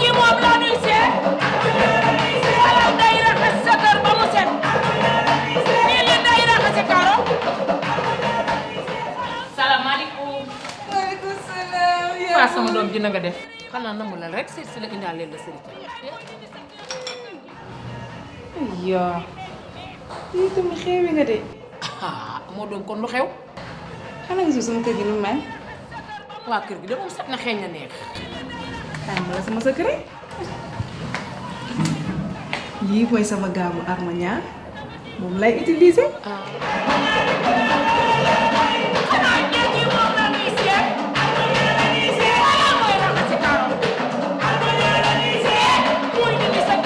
kii moom laa nuy seet xalaat day raxas sa kër ba mu set nii li day raxasi karo. salaamaaleykum. waaleykum salaam. waa sama doom ji na nga def. xanaa namu la rek seet si la indaaleel la sëriñ. yaa lii tamit xewi nga de. moo doon kon lu xew. xanaa gisul sama kër gi nu mu mel. waa kër gi de moom set na xeeñ na neex. tànn la sama secret. lii mooy sama gaamu armagnan moom lay utiliser. xanaa ñeent yi moom la nuy seet. xanaa mooy raxasi karo. muy dindi set.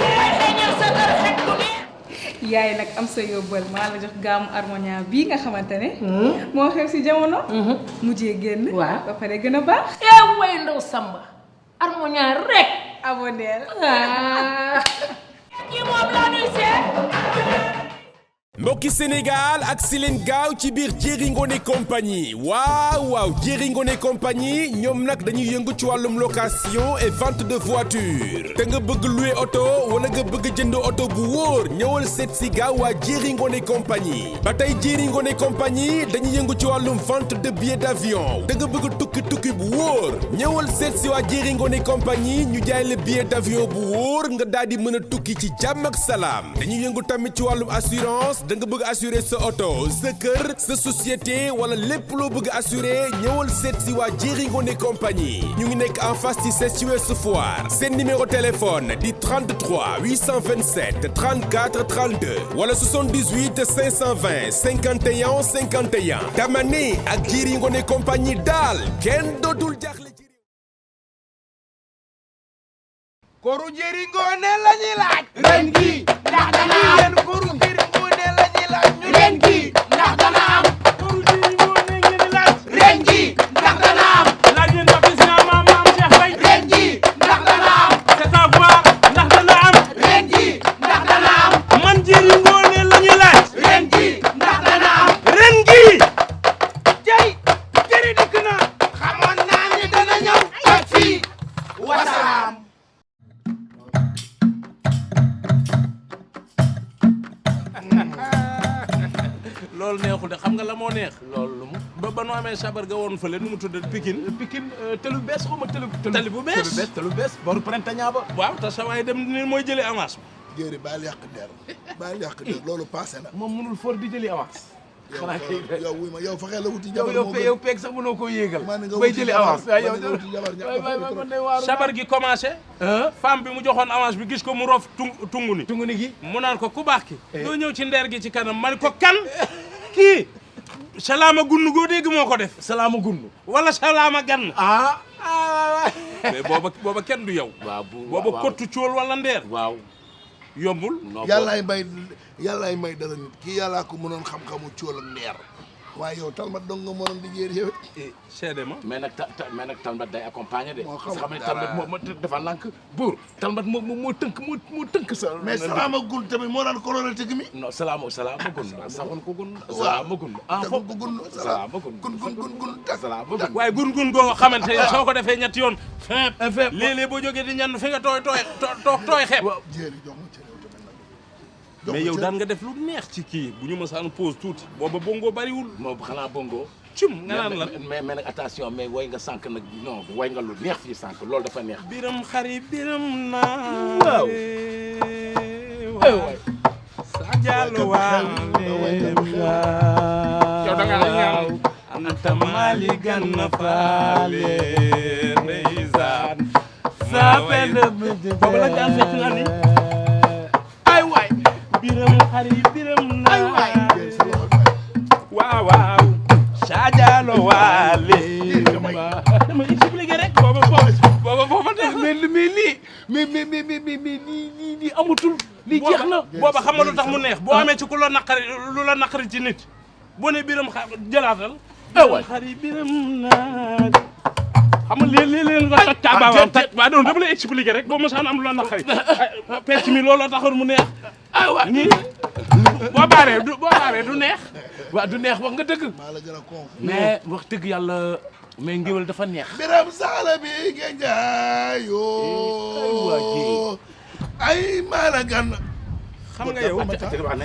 mooy xeeñal sa kër xet bu neex. yaay nag am sa yóbbal maa la jox gaamu armagnan bii nga xamante ne. moo xew si jamono. mujjee génn. waaw ba pare gën a baax. way ndaw Samba. armagnan rek. Abonner. kii moom laa nuy seet. mbokki Sénégal ak si leen gaaw ci biir Diery Ngone compagnie waaw Diery Ngone compagnie ñoom nag dañuy yëngu ci wàllum location et vente de voiture te nga bëgg louer oto wala nga bëgg jënd oto bu wóor ñëwal seet si gaaw waa Diery Ngone compagnie ba tey Diery Ngone compagnie dañuy yëngu ci wàllum vente de billets d'avion da nga bëgg tukki bu wóor ñëwal seet si waa Diery Ngone compagnie ñu jaay la billet d'avion bu wóor nga daal di mën a tukki ci jàmm ak salaam dañuy yëngu tamit ci wàllum assurance da nga bëgg assurer sa auto sa kër sa société wala lépp loo bëgg assurer ñëwal seet si waa Diery Ngone compagnie ñu ngi nekk en face ci Ouest Foire seen numéro téléphone di 33 827 34 32 wala 78 520 51 51 dama ne ak Diery Ngone compagnie daal kenn dootul jaaxle ci Kooru Diery Ngone la ñuy laaj ren gi ndax dana am yéen Kooru Diery Ngone la ñuy laaj ñu ren gi ndax dana am Kooru Diery Ngone ngeen di laaj ren gi ndax dana am laaj leen ba président maam Cheikh Faye ren gi ndax dana am c'est à voir ndax dana am ren gi ndax dana am man Diery Ngone la ñuy laaj ren gi ndax dana am ren gi Diery dikk na xamoon naa ni dana ñëw ak fii wasalaam. loolu neexul de xam nga la moo neex. loolu lu mu ba nu amee sabar ga woon fële nu mu tudd Pikine. Pikine telu bees xaw ma telu bu bees telu bees boru printemps ba. waaw te sa waay dem ni mooy jëlee avance. Diery baal yàq der loolu passé na. moom mënul for di jëlee avance. xanaa kay yow wuy ma yow fexee la wuti jabar yow peeg sax mënoo koo yéegal. bay jëlee avance yow sabar gi commencé. femme bi mu joxoon avance bi gis ko mu roof tungu ni gi mu naan ko ku baax ki. doo ñëw ci ndeer gi ci kanam man ko kan kii. salaama gunnu goo dégg moo ko def. salaama gunnu wala salaama gann. mais booba kenn du yow. waaw booba kottu cool wala ndeer. waaw yombul. yàllaay may dara nit kii yàllaa ko mënoon xam-xamu cool ak ndeer waaye yow talmat dong nga mënoon di Diery yow it. seede ma. mais nag talmat day accompagné de. moo xam ne talmat moo dafa lànk buur talmat moo tënk sa. mais salaama gun tamit moo daan colonel tëgg mi. non salaama gun saxoon ko gun. salaama gun ko gun salaama gun salaama gun. waaye gun goo xamante ne soo ko defee ñetti yoon. fépp léeg-léeg boo jógee di ñandu fi nga tooy xeeb. Diery jox ma cere mais yow daan nga def lu neex ci kii bu ñu mësaan pause tuuti booba bongo bariwul. moom xanaa bongo. cum nga naan lan mais nag attention mais woy nga sànq nag non woy nga lu neex fii sànq loolu dafa neex. biram xari biram naa. waaw. waay. sa jàllo waale. yow da nga ñaaw. anta mali ganna faale. ndeysaan. sa pend boobu la jaan fekk nga ni. ay waay. biram xari biram naa. ay waay. waaw. Sajalo waale. dama expliqué rek booba foofa neex mais lii amatul. lii jeex na booba xam nga lu tax mu neex. boo amee ci ku la naqari ci nit. boo ne biram jëlaatal. waay xari biram naa. xam nga léeg-léeg nga toj caabaawam toj. waaw non dama lay expliqué rek boo mosaan am lu la naqari. pecc mi looloo taxoon mu neex. aywa nii boo baaree du neex. waaw du neex wax nga dëgg. maa la gën a conf mais wax dëgg yàlla mais ngéwél dafa neex. biram saala bi nga jaayoo ay maala gan xam nga yow xam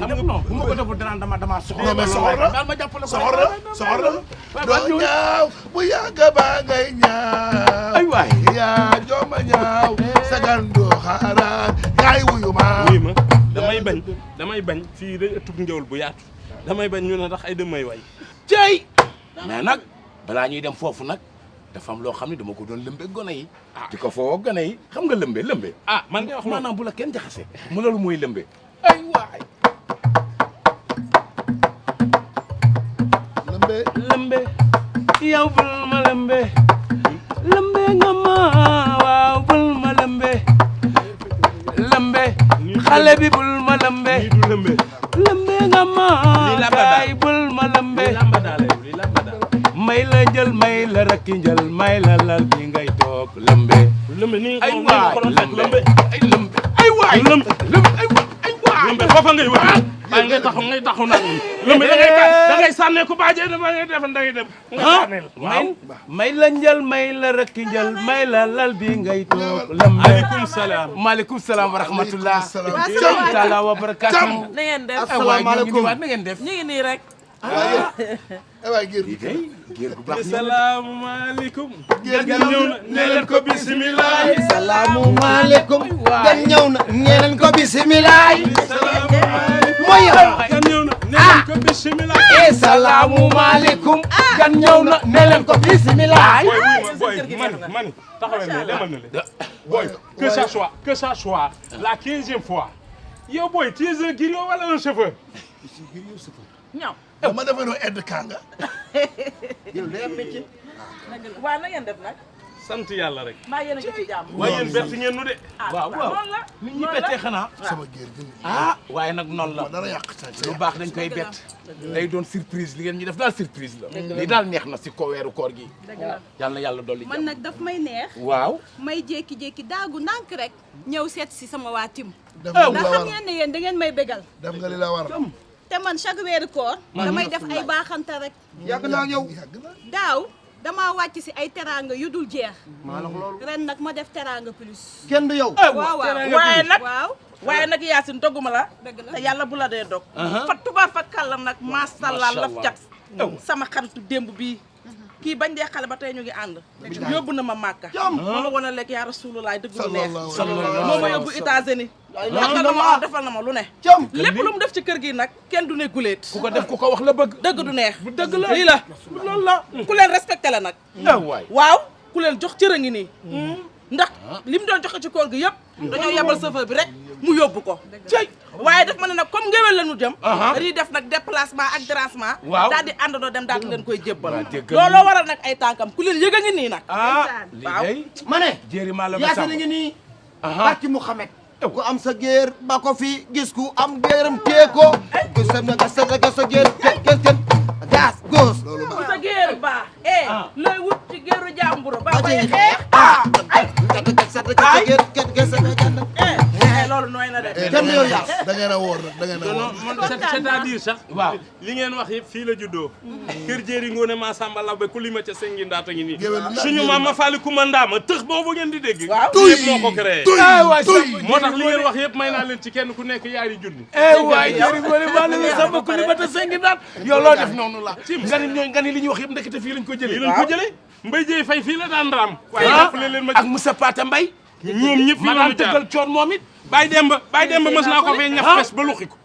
nga non bu ma ko deful danaan dama soxor. non mais soxor la daal ma jàppale ko soxor la doo ñaaw bu yàgg baa ngay ñaaw ay waay yaa jooma ñaaw sagan doo xaaraat yaay wuyu ma oui ma damay bañ fii day ëttub ngéwél bu yaatu damay bañ ñu ne ndax ay demay way cey mais nag balaa ñuy dem foofu nag dafa am loo xam ne dama ko doon lëmbe gone yi di ko foo gone yi xam nga lëmbe man ngay wax maanaam bu la kenn jaxase mu loolu mooy lëmbe ay waay lëmbe yow bul ma lëmbe nga ma waaw bul ma lëmbe xale bi bul ma lëmbe nga ma kay bul ma lëmbe may la jël may la rakki njël may la lal bi ngay toog lëmbe ay waay ay waay lëmbe foofa ngay wër ay ngay taxaw nag lëmbe da ngay sànne ko baaje da ngay def da ngay dem nga sànnel waaw may la njël may la rakki njël may la lal bi ngay toog lëmbe maaleykum salaam wa rahmatullah taala wa barakatuh na ngeen def asalaamaaleykum na ngeen def ñu ngi nii rek waay géer gu baax asalaamaaleykum gan ñëw na nee leen ko bisimilah asalaamaaleykum gan ñëw na nee leen ko bisimilah mooy gan ñëw na nee leen ko bisimilah asalaamaaleykum gan ñëw na nee leen ko bisimilah boy mani taxawal ne demal na le boy que ça soit la 15e fois yow boy tu es un griot wala un chauffeur ñaw dama defe noo aide kanga yow day am métier waaw na ngeen def nag sant yàlla rek maa yéen a ngi ci jàmm waaye yéen bett ngeen nu de waaw noonu la nit ñi bettee xanaa sama géer gi waaye nag noonu la dara yàq sa lu baax dañ koy bett day doon surprise li ngeen ñu def daal surprise la li daal neex na si ko weeru koor gi yàlla na yàlla dolli man nag daf may neex waaw may jékki-jékki daagu ndànk rek ñëw seet si sama waa tim def nga li ndax la xam war ngeen ne yéen da ngeen may bégal def nga li la war te man chaque weeru koor damay def ay baaxante rek yàgg naa yow yàgg na daaw damaa wàcc si ay teraanga yu dul jeex maa la loolu ren nag ma def teraanga plus kenn du yow waaw waaw waaye nag Yacine dogguma la dëgg la te yàlla bu la dee dog fa tubaar fa kàlla nag maasàllaa laf cat sama xaritu démb bii kii bañ dee xale ba tey ñu ngi ànd yóbbu na ma Màkka moo ma wan a lekk yaa Rasulullah dëgg lu neex moo ma yóbbu États-Unis defal na ma lu ne lépp lu mu def ci kër gi nag kenn du ne guleet ku ko def ku ko wax la bëgg dëgg du neex dëgg la lii la loolu la ku leen respecté la nag waay waaw ku leen jox cër a ngi nii ndax li mu doon joxe ci koor gi yëpp dañoo yebal chauffeur bi rek mu yóbbu ko cey waaye daf ma ne nag comme ngéwél la ñu jëm dañuy def nag déplacement ak dérangement daal di àndandoo dem daal di leen koy jébbal looloo waral nag ay tànkam ku leen yëg a ngi nii nag waaw ma ne jéeri maa la ba Yacine ngi nii barki Mouhamed ku am sa géer ba ko fi gis ku am géeram tee ko sa géer gas gos ku sa géer baax looy wut ci géeru jàmbur ba bay xeex loolu nooy na de kenn du yow yaa da ngeen a woor nag da ngeen a woor c'est-à-dire sax waaw li ngeen wax yëpp fii la juddoo kër jéeri ngoone maa samba law ba ku lima ca sengi ndaata ngi nii suñu maam ma faali ku ma ndaama tëx boobu ngeen di dégg yëpp moo ko créé moo tax li ngeen wax yëpp may naa leen ci kenn ku nekk yaari junni waay jéeri ngoone maa la samba ku lima ca sengi ndaat yow loo def noonu la nga ni li ñuy wax yëpp ndekete fii lañ ko jëlee lañ ko jëlee Mbaye Dieye Faye fii la daan raam waaye jàppale leen ma ak Moussa Pata Mbaye ñoom ñëpp fii la ñu jaar coon moom it Baye Demba mës naa ko fee ñaf pes ba luxi ko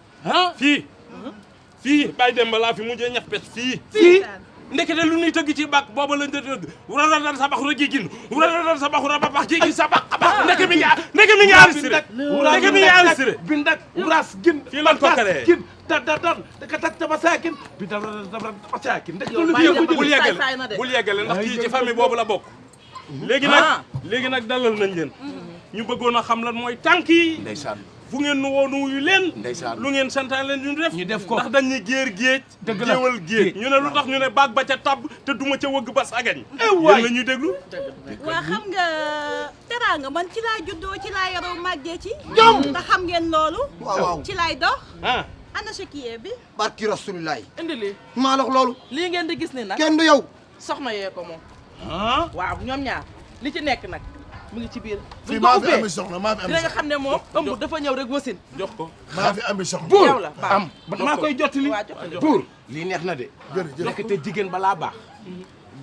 fii Baye Demba laa fi mujjee ñaf pes fii ndekete lu ñuy tëgg ci bàq booba lañ tëgg wura dal sa baxura jigin wura dal sa baxura ba bax jigin sa bax ndeke mi ngi enregistré bindak uras gin fii lañ ko créé gin da ka tak ta masakin bi da masakin ndeke lu bul yeggale ndax kii ci famille boobu la bokk léegi nag dalal nañ leen ñu bëggoon a xam lan mooy tànk yi ndeysaan fu ngeen nu woo nuyu leen ndeysaan lu ngeen santaan leen ñu def ko ndax dañ ñu géer géej géewal géej ñu ne lu tax ñu ne baag ba ca tab te duma ca wëgg ba sagañ yéen la ñuy déglu waa xam nga teraanga man ci laa juddoo ci laa yaroo màggee ci te xam ngeen loolu waaw ci laay dox ana chéquier bi. barki Rasulullah. indi lii maa la wax loolu. lii ngeen di gis ni nag kenn du yow. soxna yee ko moom. waaw ñoom ñaar li ci nekk nag mu ngi ci biir. fii maa fi ami soxna maa fi ami dina nga soxna. xam ne moom ëmb dafa ñëw rek wasin. jox ko maa fi ami soxna. buur yow la am maa koy jottali waaw jottali. buur lii neex na de jërëjëf. nekk te jigéen balaa baax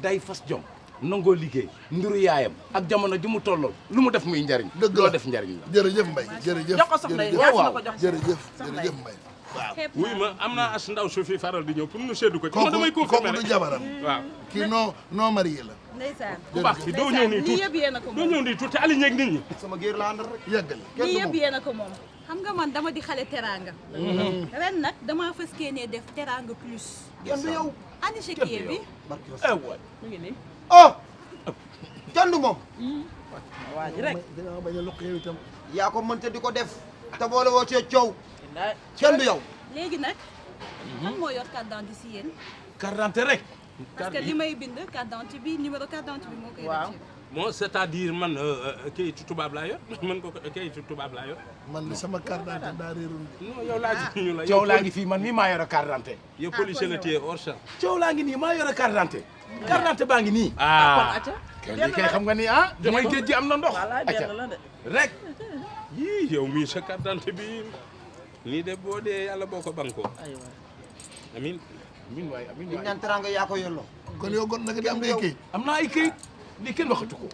day fas jom nangoo liggéey ndiru yaayam ak jamono ji mu tollool lu mu def muy njariñ dëgg loo la def njariñ la jërëjëf Mbaye jërëjëf. jox ko soxna yi jërëjëf yaa ko jox. jërëjëf jërëjëf Mbaye. waaw wuy ma am naa as ndaw su fi faral di ñëw pour nu seddu ko ci kooku ma damay kooku confirmer du rek jabaram. waaw kii non marié la. ndeysaan bu baax bi doo ñëw nii lii tuuti yëpp yéen a ko doo moom ñëw nii tuuti ali ñeeg nit ñi sama géer la àndal rek yàggali. lii yëpp yéen a ko moom xam nga man dama di xale teraanga ren nag damaa fas yéenee def teraanga plus kenn du yow ani chéquier bi waay mu ngi nii. oh kenn du moom waa ji rek. da nga bañ a lokk yow itam. yaa ko mënte di ko def te boole woo cee coow wallaay. kenn du yow léegi nag kan moo yor carte d'identité si yéen carte d'identité rek parce que li may bind carte d'identité bi numéro carte d'identité bi moo koy waaw. def bon c'est-à-dire man kayitu tubaab laa yor man ko kayitu tubaab laa yor man de sama carte d'identité daa réeroon. non yow laa gis ñu la coow laa ngi fii man mii maa yore carte d'identité yow policier la téye hors champ coow laa ngi nii maa yore carte d'identité carte d'identité baa ngi nii kon ah acca. kay kay xam nga ni ah damay géej gi am na ndox wallaay acca benn la de. rek yii yow mii sa carte d'identité bi nii de boo dee yàlla boo ko bankoo aywa. amin amin waay amin liñ waay naan teranga yaa ko yelloo kon yow kon nag di am ngay kayit. am naa ay këyit lii kenn waxatu ko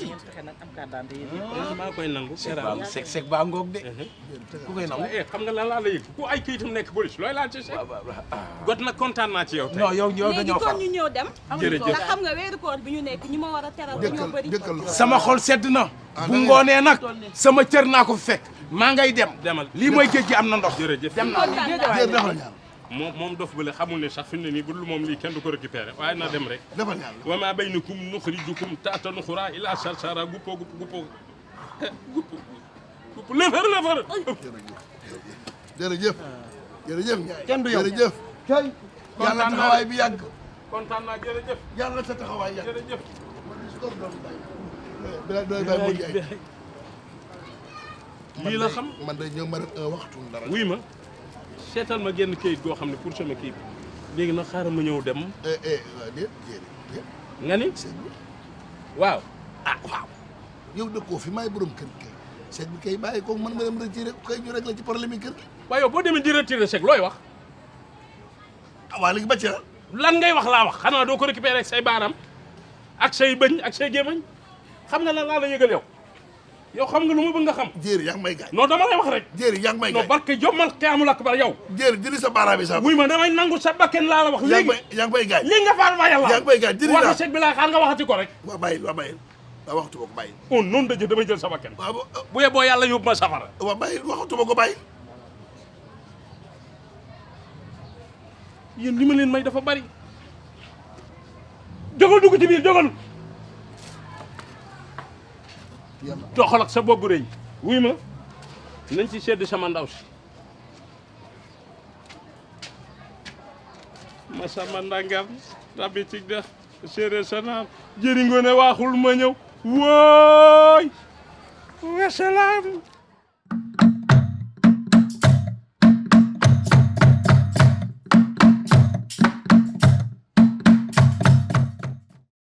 ngeen fexe nag am carte d'identité yi. man maa koy nangu baa sek sek baa ngoog de ku koy nangu eh xam nga lan laa la yëg ku ay kayitam nekk police looy laal ci chèque got nag kontaan naa ci yow tey non yow léegi dañoo kon far ñu ñëw dem jërëjëf ndax xam nga weeru koor bi ñu nekk ñi ma war a teral dañoo dëkkal bëri dëkkal la. sama xol sedd na bu ngoonee nag sama cër naa ko fi fekk maa ngay dem demal lii mooy géej gi am na ndox jërëjëf dem naa kontaan jërëjëf naa defal ñaan. moom dof bële xamul ne sax fi mu ne nii bu dul moom lii kenn du ko récupéré waaye na dem rek defal ñaan. wa maa baynakum nuxrijukum taata nuxura ila sarsara guppoo guppoo gupp lëfër lëfër jërëjëf jërëjëf Ndiaye. kenn du yow jërëjëf. tey yàlla taxawaay bi yàgg. kontaan naa jërëjëf yàlla sa taxawaay yàgg. jërëjëf doy bàyyi mu Ndiaye. lii la xam man de ñëw ma rek un waxtu dara. wuy ma seetal ma génn kayit goo xam ne pour sama kii bi léegi nag xaaral ma ñëw dem déet nga ni seet bi waaw ah waaw yow dëkkoo fi maay borom kër kay seet bi kay bàyyi ko man ma dem retiré kay ñu rek la ci problème yi kër gi. waaye yow boo demee di retiré chèque looy wax ah waa léegi ba ci la. lan ngay wax laa wax xanaa doo ko récupéré ak say baaraam ak say bëñ ak say gémmañ xam nga lan laa la yëgal yow xam nga lu ma bëgg nga xam jéeri yaa ngi may gaañ. non dama lay wax rek jéeri yaa ngi may non gaañ. barke jommal xiyaamu lakk bar yow jéeri jëli sa baaraam yi sax. wuy ma damay nangu sa bakken laa la wax yaa ngi léegi may yaa ngi may gaañ. li nga faal fa yàlla yaa ngi may gaañ jëli naa waxi chèque bi laa xaar nga waxati ko rek waa bàyyil waa bàyyil waa waxtu ma ko bàyyil. on noonu dëjë damay jël sa bakken waa bu yeboo yàlla yóbbu ma safara waa bàyyil waxtu ma ko bàyyil. yéen li ma leen may dafa bari jógal dugg ci biir jógal doxal ak sa bopp rëy wuy ma nañ ci sedd sama ndaw si ma sama ndangam tabi ci dex séeréer sa naam jëri Ngone waaxul ma ñëw wooy wasalaam